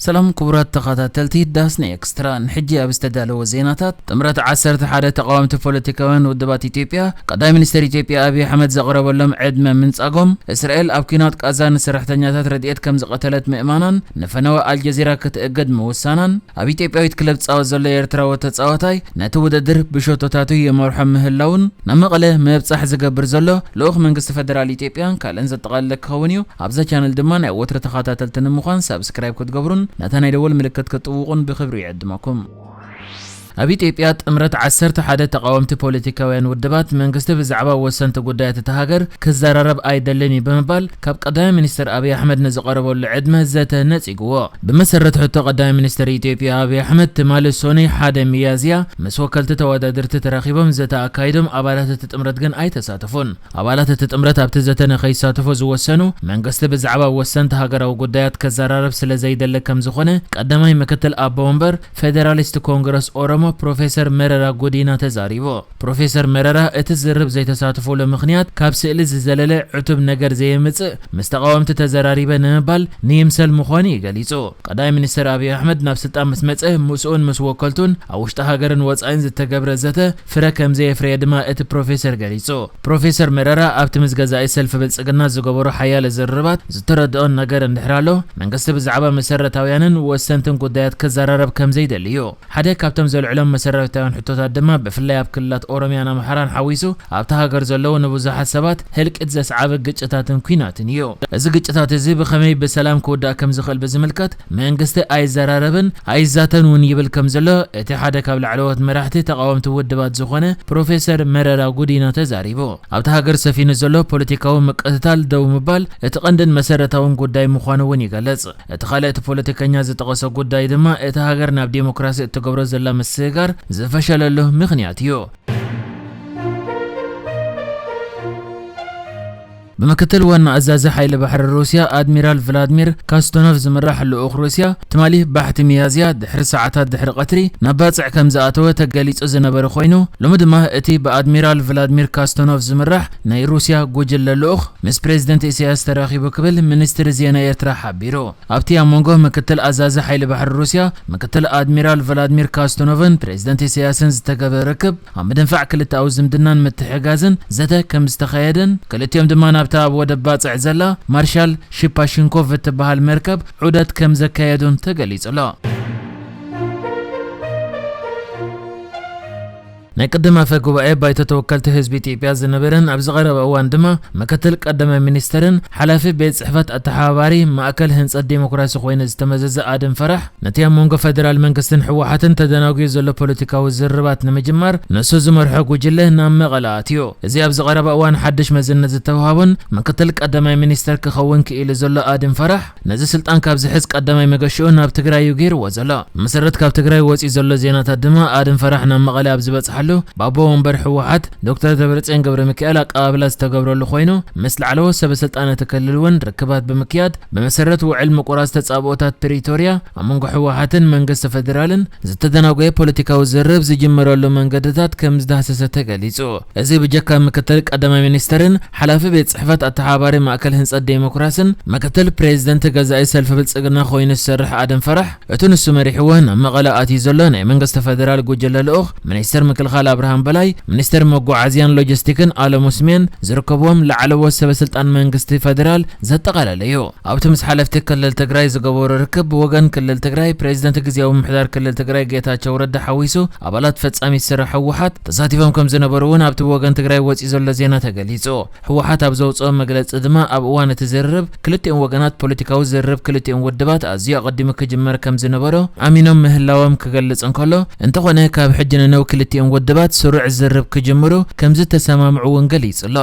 ሰላም ክቡራት ተኸታተልቲ ዳስና ኤክስትራ፣ ንሕጂ ኣብ ዝተዳለወ ዜናታት፣ ጥምረት ዓሰርተ ሓደ ተቓወምቲ ፖለቲካውያን ውድባት ኢትዮጵያ፣ ቀዳማይ ሚኒስትር ኢትዮጵያ ኣብይ ኣሕመድ ዘቕረበሎም ዕድመ ምንጻጎም፣ እስራኤል ኣብ ኲናት ቃዛ ንሰራሕተኛታት ረድኤት ከም ዝቐተለት ምእማናን፣ ንፈነወ ኣልጀዚራ ክትእግድ ምውሳናን፣ ኣብ ኢትዮጵያዊት ክለብ ዝጻወት ዘሎ ኤርትራዊ ተጻዋታይ ነቲ ውድድር ብሸቶታቱ ይመርሖ ምህላውን፣ ናብ መቐለ ምብጻሕ ዝገብር ዘሎ ልኡኽ መንግስቲ ፈደራል ኢትዮጵያን ካልእን ዘጠቓለለ ክኸውን እዩ። ኣብዛ ቻነል ድማ ናይ ወትሪ ተኸታተልቲ ንምዃን ሳብስክራይብ ክትገብሩን ነታ ናይ ደወል ምልክት ክትጥውቑን ብኽብሪ ይዕድመኩም። ኣብ ኢትዮጵያ ጥምረት ዓሰርተ ሓደ ተቓወምቲ ፖለቲካውያን ውድባት መንግስቲ ብዛዕባ ወሰንቲ ጉዳያት እታ ሃገር ክዘራረብ ኣይደልን እዩ ብምባል ካብ ቀዳማይ ሚኒስትር ኣብይ ኣሕመድ ንዝቐረበሉ ዕድመ ዘተ ነጺግዎ። ብመሰረት ሕቶ ቀዳማይ ሚኒስትር ኢትዮጵያ ኣብይ ኣሕመድ ትማሊ ሶኒ ሓደ ሚያዝያ ምስ ወከልቲ ተወዳደርቲ ተራኺቦም ዘተ ኣካይዶም ኣባላት እቲ ጥምረት ግን ኣይተሳተፉን። ኣባላት እቲ ጥምረት ኣብቲ ዘተ ንኸይሳተፉ ዝወሰኑ መንግስቲ ብዛዕባ ወሰንቲ ሃገራዊ ጉዳያት ከዘራረብ ስለ ዘይደለ ከም ዝኾነ ቀዳማይ ምክትል ኣቦ ወንበር ፌደራሊስት ኮንግረስ ኦሮሞ ፕሮፌሰር መረራ ጉዲና ተዛሪቡ። ፕሮፌሰር መረራ እቲ ዝርርብ ዘይተሳተፉሉ ምኽንያት ካብ ስእሊ ዝዘለለ ዕቱብ ነገር ዘየምጽእ ምስ ተቓወምቲ ተዘራሪበ ንምባል ንይምሰል ምዃኑ እዩ ገሊጹ። ቀዳማይ ሚኒስትር ኣብይ ኣሕመድ ናብ ስልጣን ምስ መጸ ምስኡን ምስ ወከልቱን ኣብ ውሽጢ ሃገርን ወጻኢን ዝተገብረ ዘተ ፍረ ከም ዘየፍረየ ድማ እቲ ፕሮፌሰር ገሊጹ። ፕሮፌሰር መረራ ኣብቲ ምስ ገዛኢ ሰልፊ ብልጽግና ዝገበሮ ሓያለ ዝርርባት ዝተረድኦን ነገር እንድሕር ኣሎ፣ መንግስቲ ብዛዕባ መሰረታውያንን ወሰንትን ጉዳያት ክዘራረብ ከም ዘይደሊ እዩ። ሓደ ካብቶም ዘልዕሎም መሰረታውያን ሕቶታት ድማ ብፍላይ ኣብ ክልላት ኦሮሚያን ኣምሓራን ሓዊሱ ኣብታ ሃገር ዘለዉ ንብዙሓት ሰባት ህልቂት ዘስዓበ ግጭታትን ኲናትን እዩ። እዚ ግጭታት እዚ ብኸመይ ብሰላም ክውዳእ ከም ዝኽእል ብዝምልከት መንግስቲ ኣይዘራረብን ኣይዛተን እውን ይብል ከም ዘሎ እቲ ሓደ ካብ ላዕለዎት መራሕቲ ተቓወምቲ ውድባት ዝኾነ ፕሮፌሰር መረራ ጉዲና ተዛሪቡ። ኣብታ ሃገር ሰፊኑ ዘሎ ፖለቲካዊ ምቅትታል ደው ምባል እቲ ቀንድን መሰረታውን ጉዳይ ምዃኑ እውን ይገልጽ። እቲ ካልእ እቲ ፖለቲከኛ ዝጠቐሶ ጉዳይ ድማ እታ ሃገር ናብ ዲሞክራሲ እትገብሮ ዘላ ምስግጋር ዝፈሸለሉ ምኽንያት እዩ። ብምክትል ዋና ኣዛዚ ሓይሊ ባሕሪ ሩስያ ኣድሚራል ቭላድሚር ካስቶኖቭ ዝምራሕ ልኡኽ ሩስያ ትማሊ ባሕቲ ሚያዝያ ድሕሪ ሰዓታት ድሕሪ ቀትሪ ናብ ባጽዕ ከም ዝኣተወ ተገሊጹ ዝነበረ ኮይኑ፣ ሎሚ ድማ እቲ ብኣድሚራል ቭላድሚር ካስቶኖቭ ዝምራሕ ናይ ሩስያ ጉጅለ ልኡኽ ምስ ፕሬዝደንት ኢሳያስ ተራኺቡ ክብል ሚኒስትሪ ዜና ኤርትራ ሓቢሩ። ኣብቲ ኣብ መንጎ ምክትል ኣዛዚ ሓይሊ ባሕሪ ሩስያ ምክትል ኣድሚራል ቭላድሚር ካስቶኖቭን ፕሬዝደንት ኢሳያስን ዝተገበረ ርክብ ኣብ ምድንፋዕ ክልተኣዊ ዝምድናን ምትሕጋዝን ዘተ ከም ዝተኻየደን ክልቲኦም ድማ ናብታ ኣብ ወደብ ባጽዕ ዘላ ማርሻል ሺፓሽንኮቭ እትበሃል መርከብ ዑደት ከም ዘካየዱን ተገሊጹ ኣሎ። ናይ ቅድም ኣፈ ጉባኤ ባይቶ ተወከልቲ ህዝቢ ኢትዮጵያ ዝነበረን ኣብዚ ቀረባ እዋን ድማ ምክትል ቀዳማይ ሚኒስትርን ሓላፊ ቤት ጽሕፈት ኣተሓባባሪ ማእከል ህንጸት ዴሞክራሲ ኮይኑ ዝተመዘዘ ኣደም ፈራሕ፣ ነቲ ኣብ መንጎ ፈደራል መንግስትን ህወሓትን ተደናጉዩ ዘሎ ፖለቲካዊ ዝርርባት ንምጅማር ንሱ ዝመርሖ ጉጅለ ናብ መቐለ ኣትዩ። እዚ ኣብዚ ቀረባ እዋን ሓድሽ መዝነት ዝተዋህቦን ምክትል ቀዳማይ ሚኒስተር ክኸውን ክኢሉ ዘሎ ኣደም ፈራሕ፣ ነዚ ስልጣን ካብ ዝሕዝ ቀዳማይ መገሽኡ ናብ ትግራይ እዩ ገይርዎ ዘሎ። ብመሰረት ካብ ትግራይ ወፂኡ ዘሎ ዜናታት ድማ ኣደም ፈራሕ ናብ መቐለ ኣብ ዝበፅሓሉ ብኣቦ ወንበር ህወሓት ዶክተር ደብረፅዮን ገብረ ሚካኤል ኣቀባብላ ዝተገብረሉ ኮይኑ፣ ምስ ላዕለዎት ሰበ ስልጣን እቲ ክልል እውን ርክባት ብምክያድ ብመሰረት ውዕል ምቁራፅ ተፃብኦታት ፕሪቶርያ ኣብ መንጎ ህወሓትን መንግስቲ ፈደራልን ዝተደናጎየ ፖለቲካዊ ዝርርብ ዝጅመረሉ መንገድታት ከም ዝዳህሰሰ ተገሊጹ። እዚ ብጀካ ምክትል ቀዳማይ ሚኒስተርን ሓላፊ ቤት ጽሕፈት ኣተሓባሪ ማእከል ህንጸት ዴሞክራስን ምክትል ፕሬዚደንት ገዛኢ ሰልፊ ብልጽግና ኮይኑ ዝሰርሕ ኣደም ፈራሕ፣ እቲ ንሱ መሪሕዎ ናብ መቐለ ኣትዩ ዘሎ ናይ መንግስቲ ፈደራል ጉጅለ ልኡኽ ሚኒስተር ምክልኻል ኣብርሃም በላይ፣ ሚኒስተር መጓዓዝያን ሎጂስቲክን ኣለሙ ስሜን ዝርከብዎም ላዕለዎት ሰበ ስልጣን መንግስቲ ፈደራል ዘጠቓለለ እዩ። ኣብቲ ምስ ሓለፍቲ ክልል ትግራይ ዝገበሮ ርክብ፣ ብወገን ክልል ትግራይ ፕሬዚደንት ግዝያዊ ምምሕዳር ክልል ትግራይ ጌታቸው ረዳ ሓዊሱ ኣባላት ፈጻሚት ስራሕ ህወሓት ተሳቲፎም ከም ዝነበሩ እውን ኣብቲ ብወገን ትግራይ ወፂኡ ዘሎ ዜና ተገሊፁ። ህወሓት ኣብ ዘውፅኦ መግለፂ ድማ ኣብ እዋን እቲ ዝርርብ ክልቲኦም ወገናት ፖለቲካዊ ዝርርብ ክልቲኦም ውድባት ኣዝዩ ኣቐዲሙ ክጅመር ከም ዝነበሮ ኣሚኖም ምህላዎም ክገልፅ እንከሎ፣ እንተኾነ ካብ ሕጂ ንነው ክልቲኦም ውድባት ስሩዕ ዝርርብ ክጅምሩ ከም ዝተሰማምዑ እውን ገሊፁ ኣሎ።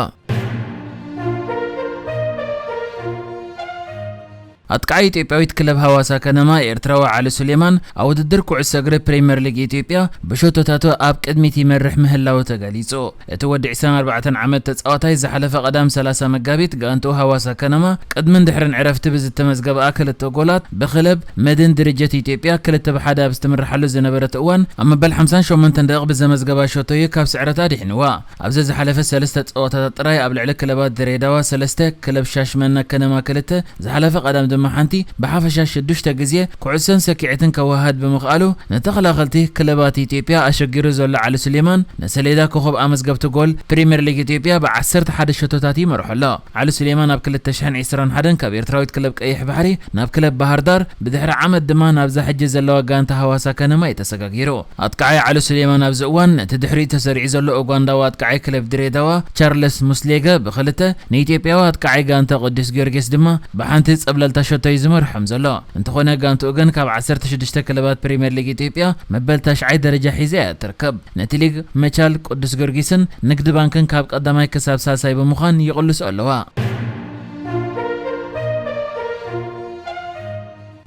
ኣጥቃዓይ ኢትዮጵያዊት ክለብ ሃዋሳ ከነማ ኤርትራዊ ዓሊ ሱሌማን ኣብ ውድድር ኩዕሶ እግሪ ፕሪምየር ሊግ ኢትዮጵያ ብሸቶታቱ ኣብ ቅድሚት ይመርሕ ምህላዉ ተገሊጹ። እቲ ወዲ ዕስራን ኣርባዕተን ዓመት ተጻዋታይ ዝሓለፈ ቀዳም ሰላሳ መጋቢት ጋንትኡ ሃዋሳ ከነማ ቅድምን ድሕርን ዕረፍቲ ብዝተመዝገበኣ ክልተ ጎላት ብክለብ መድን ድርጅት ኢትዮጵያ ክልተ ብ ሓደ ኣብ ዝተመርሓሉ ዝነበረት እዋን ኣብ መበል ሓምሳን ሸሞንተን ደቂቕ ብዘመዝገባ ሸቶ እዩ ካብ ስዕረት ኣድሒንዋ። ኣብዚ ዝሓለፈ ሰለስተ ጸወታታት ጥራይ ኣብ ልዕሊ ክለባት ድሬዳዋ ሰለስተ፣ ክለብ ሻሽመነ ከነማ ክልተ፣ ዝሓለፈ ቀዳም ድማ ሓንቲ ብሓፈሻ ሽዱሽተ ግዜ ኩዕሶን ሰኪዔትን ከወሃድ ብምኽኣሉ፣ ንተኸላኸልቲ ክለባት ኢትዮጵያ ኣሸጊሩ ዘሎ ዓሊ ሱሌማን፣ ንሰሌዳ ኮኸብ ኣመዝገብቲ ጎል ፕሪምየር ሊግ ኢትዮጵያ ብዓሰርተ ሓደ ሸቶታት ይመርሖ ኣሎ። ዓሊ ሱሌማን ኣብ ክልተ ሽሕን ዕስራን ሓደን ካብ ኤርትራዊት ክለብ ቀይሕ ባሕሪ ናብ ክለብ ባህር ዳር፣ ብድሕሪ ዓመት ድማ ናብዛ ሕጂ ዘለዋ ጋንታ ሃዋሳ ከነማ እዩ ተሰጋጊሩ። ኣጥቃዓይ ዓሊ ሱሌማን ኣብዚ እዋን ነቲ ድሕሪኡ ተሰሪዑ ዘሎ ኡጋንዳዊ ኣጥቃዓይ ክለብ ድሬዳዋ ቻርለስ ሙስሌገ ብኽልተ፣ ንኢትዮጵያዊ ኣጥቃዓይ ጋንታ ቅዱስ ጊዮርጊስ ድማ ብሓንቲ ጸብለልታ ሸቶ እዩ ዝመርሖም ዘሎ። እንተኾነ ጋንትኡ ግን ካብ ዓሰርተ ሽዱሽተ ክለባት ፕሪምየር ሊግ ኢትዮጵያ መበል ታሽዓይ ደረጃ ሒዛ እያ ትርከብ። ነቲ ሊግ መቻል፣ ቅዱስ ጊዮርጊስን ንግዲ ባንክን ካብ ቀዳማይ ክሳብ ሳልሳይ ብምዃን ይቕልስኦ ኣለዋ።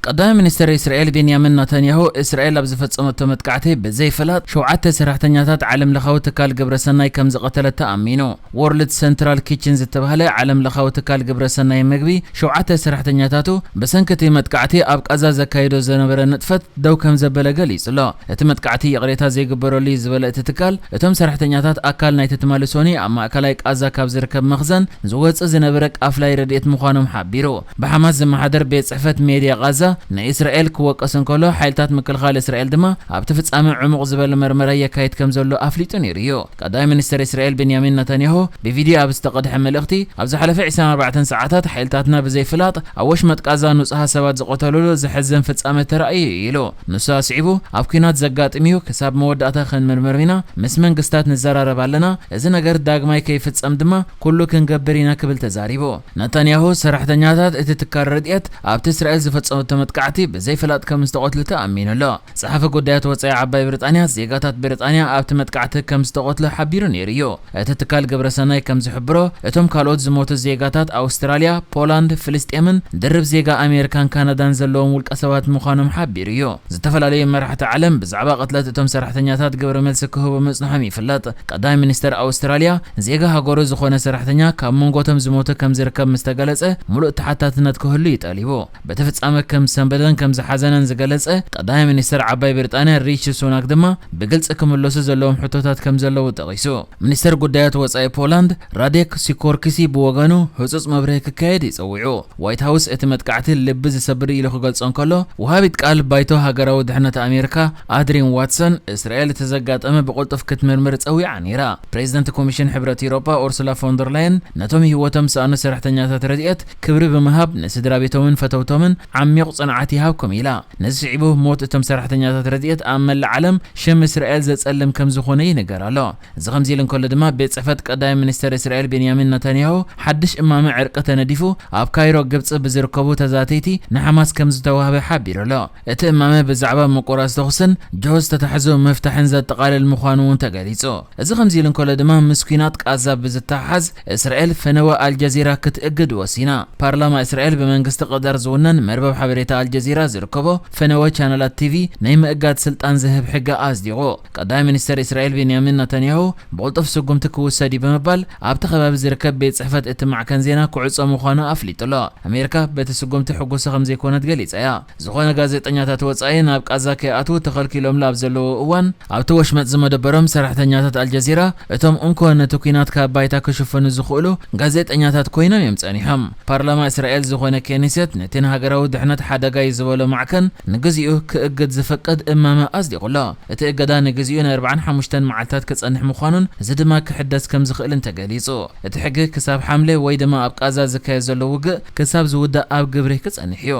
ቀዳማይ ሚኒስትር እስራኤል ቤንያሚን ናታንያሁ፣ እስራኤል ኣብ ዝፈጸመቶ መጥቃዕቲ ብዘይፍላጥ ሸውዓተ ሰራሕተኛታት ዓለም ለኻዊ ትካል ግብረሰናይ ከም ዝቐተለት ተኣሚኑ። ወርልድ ሰንትራል ኪችን ዝተባህለ ዓለም ለኻዊ ትካል ግብረሰናይ ምግቢ፣ ሸውዓተ ሰራሕተኛታቱ ብሰንኪ እቲ መጥቃዕቲ ኣብ ቃዛ ዘካይዶ ዝነበረ ንጥፈት ደው ከም ዘበለ ገሊጹ ኣሎ። እቲ መጥቃዕቲ ይቕሬታ ዘይግበረሉ እዩ ዝበለ እቲ ትካል፣ እቶም ሰራሕተኛታት ኣካል ናይቲ ትማሊ ሶኒ ኣብ ማእከላይ ቃዛ ካብ ዝርከብ መኽዘን ዝወጽእ ዝነበረ ቃፍላይ ረድኤት ምዃኖም ሓቢሩ። ብሓማስ ዝመሓደር ቤት ጽሕፈት ሜድያ ቃዛ ንእስራኤል ክወቀስ እንከሎ፣ ሓይልታት ምክልኻል እስራኤል ድማ ኣብቲ ፍጻመ ዕሙቕ ዝበለ መርመራ የካይድ ከም ዘሎ ኣፍሊጡ ነይሩ እዩ። ቀዳማይ ሚኒስትር እስራኤል ቤንያሚን ናታንያሁ ብቪድዮ ኣብ ዝተቐድሐ መልእኽቲ፣ ኣብ ዝሓለፈ ዕስራን ኣርባዕተን ሰዓታት ሓይልታትና ብዘይፍላጥ ኣብ ወሽመጥ ቃዛ ንጹሃት ሰባት ዝቐተሉሉ ዘሕዝን ፍጻመ ተራእዩ እዩ ኢሉ። ንሱ ኣስዒቡ፣ ኣብ ኲናት ዘጋጥም እዩ፣ ክሳብ መወዳእታ ክንምርምር ኢና፣ ምስ መንግስታት ንዘራረብ ኣለና፣ እዚ ነገር ዳግማይ ከይፍጸም ድማ ኩሉ ክንገብር ኢና ክብል ተዛሪቡ። ናታንያሁ ሰራሕተኛታት እቲ ትካል ረድኤት ኣብቲ እስራኤል ዝፈጸመቶ መጥቃዕቲ ብዘይፍላጥ ከም ዝተቐትሉ ተኣሚኑ ኣሎ። ጸሓፊ ጉዳያት ወጻኢ ዓባይ ብሪጣንያ፣ ዜጋታት ብሪጣንያ ኣብቲ መጥቃዕቲ ከም ዝተቐትሉ ሓቢሩ ነይሩ እዩ። እቲ ትካል ግብረሰናይ ከም ዝሕብሮ፣ እቶም ካልኦት ዝሞቱ ዜጋታት ኣውስትራልያ፣ ፖላንድ፣ ፍልስጤምን ድርብ ዜጋ ኣሜሪካን ካናዳን ዘለዎም ውልቀ ሰባት ምዃኖም ሓቢሩ እዩ። ዝተፈላለዩ መራሕቲ ዓለም ብዛዕባ ቅትለት እቶም ሰራሕተኛታት ግብረ መልሲ ክህቡ ምጽንሖም ይፍለጥ። ቀዳማይ ሚኒስተር ኣውስትራልያ፣ ዜጋ ሃገሩ ዝኾነ ሰራሕተኛ ካብ መንጎ እቶም ዝሞቱ ከም ዝርከብ ምስ ተገለጸ፣ ሙሉእ ተሓታትነት ክህሉ እዩ ጠሊቡ። በቲ ፍጻመ ከም ዝሰንበደን ከም ዝሓዘነን ዝገለጸ ቀዳማይ ሚኒስተር ዓባይ ብሪጣንያ ሪቺ ሱናክ ድማ፣ ብግልጺ ክምለሱ ዘለዎም ሕቶታት ከም ዘለዉ ጠቒሱ። ሚኒስተር ጉዳያት ወጻኢ ፖላንድ ራዴክ ሲኮርኪሲ ብወገኑ፣ ህጹጽ መብርሂ ክካየድ እዩ ጸዊዑ። ዋይት ሃውስ እቲ መጥቃዕቲ ልቢ ዝሰብር ኢሉ ክገልጾ እንከሎ፣ ወሃቢት ቃል ባይቶ ሃገራዊ ድሕነት ኣሜሪካ ኣድሪን ዋትሰን፣ እስራኤል እቲ ዘጋጠመ ብቕልጡፍ ክትምርምር ጸዊዓ ነይራ። ፕሬዚደንት ኮሚሽን ሕብረት ኤውሮጳ ኡርሱላ ፎንደር ላየን፣ ነቶም ህይወቶም ዝሰኣኑ ሰራሕተኛታት ረድኤት ክብሪ ብምሃብ፣ ንስድራ ቤቶምን ፈተውቶምን ዓሚቕ ጽንዓት ይሃብኩም ኢላ። ነዚ ስዒቡ፣ ሞት እቶም ሰራሕተኛታት ረድኤት ኣብ መላእ ዓለም ሽም እስራኤል ዘጸልም ከም ዝኾነ ይንገር ኣሎ። እዚ ከምዚ ኢሉ እንከሎ ድማ፣ ቤት ጽሕፈት ቀዳማይ ሚኒስተር እስራኤል ቤንያሚን ናታንያሁ፣ ሓድሽ እማመ ዕርቂ ተነዲፉ ኣብ ካይሮ ግብጺ ብዝርከቡ ተዛተይቲ ንሓማስ ከም ዝተዋህበ ሓቢሩ ኣሎ። እቲ እማመ ብዛዕባ ምቁራጽ ተኹስን ጅሆ ዝተታሕዙ ምፍታሕን ዘጠቓልል ምዃኑ እውን ተገሊጹ። እዚ ከምዚ ኢሉ እንከሎ ድማ፣ ምስ ኲናት ቃዛ ብዝተሓሓዝ እስራኤል ፈነወ ኣልጀዚራ ክትእግድ ወሲና። ፓርላማ እስራኤል ብመንግስቲ ቀጠር ዝውነን መርበብ ሓበሬታ ኣልጀዚራ ዝርከቦ ፈነወ ቻነላት ቲቪ ናይ ምእጋድ ስልጣን ዝህብ ሕጊ ኣጽዲቑ። ቀዳማይ ሚኒስተር እስራኤል ቤንያሚን ናታንያሁ፣ ብቕልጡፍ ስጉምቲ ክውሰድ እዩ ብምባል ኣብቲ ከባቢ ዝርከብ ቤት ጽሕፈት እቲ ማዕከን ዜና ክዕጾ ምዃኑ ኣፍሊጡ ኣሎ። ኣሜሪካ በቲ ስጉምቲ ሕጉሲ ከም ዘይኮነት ገሊጻ እያ። ዝኾነ ጋዜጠኛታት ወጻኢ ናብ ቃዛ ከይኣትዉ ተኸልኪሎም ኣብ ዘለዉ እዋን፣ ኣብቲ ወሽመጥ ዝመደበሮም ሰራሕተኛታት ኣልጀዚራ፣ እቶም እንኮ ነቲ ኲናት ካብ ባይታ ክሽፍኑ ዝኽእሉ ጋዜጠኛታት ኮይኖም እዮም ጸኒሖም። ፓርላማ እስራኤል ዝኾነ ኬኒሴት፣ ነቲ ንሃገራዊ ድሕነት ሓደጋ እዩ ዝበሎ ማዕከን ንግዚኡ ክእግድ ዝፈቅድ እማመ ኣጽዲቑ ኣሎ። እቲ እገዳ ንግዚኡ ንኣርባዓን ሓሙሽተን መዓልታት ክጸንሕ ምዃኑን፣ እዚ ድማ ክሕደስ ከም ዝኽእልን ተገሊጹ። እቲ ሕጊ ክሳብ ሓምለ ወይ ድማ ኣብ ቃዛ ዝካየድ ዘሎ ውግእ ክሳብ ዝውዳእ ኣብ ግብሪ ክጸንሕ እዩ።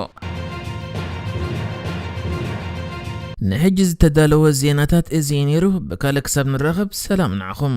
ንሕጂ ዝተዳለወ ዜናታት እዚ እዩ ነይሩ። ብካልእ ክሳብ ንራኸብ፣ ሰላም ንዓኹም።